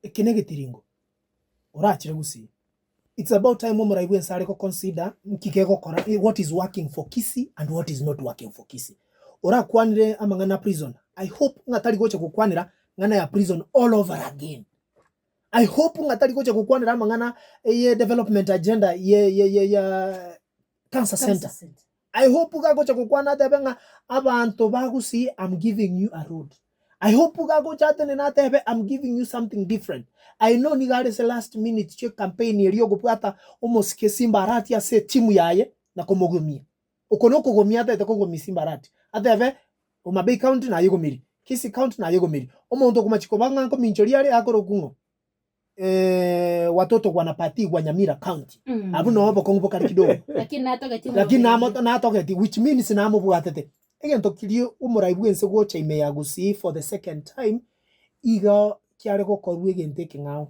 Eke negetiringo orachire gusii. It's about time omorai bwense are go consider nki kegokora what is working for Kisii and what is not working for Kisii. Orakwanire amang'ana a prison, I hope ng'a tari gocha gokwanera ng'ana ya prison all over again. I hope ng'a tari gocha gokwanera amang'ana ye development agenda ye ye ye ya cancer center. I hope gagocha gokwana atebe ng'a abanto ba Gusii am giving you a road. I hope gagocha atenene atebe am giving you something different. I know nigo are ase last minute chie campaign eria okobwata omosike Simba Arati ase etimu yaye na komogomia. Oko nokogomia atagete kogomia Simba Arati. Atebe Homa Bay County nayegomirie, Kisii County nayegomirie. Omonto okomachi koba ng'a nkominchoria are akorokwa ng'o? watoto wanapatigwa Nyamira county abwo noo obokong'u bokare kidogo Lakini natogetie lakini omoroberi. namo natogeti which means namobwatete. Egento keria omorai bwense gocha ime ya Gusii for the second time igo kiare gokorwa egento ekeng'ao.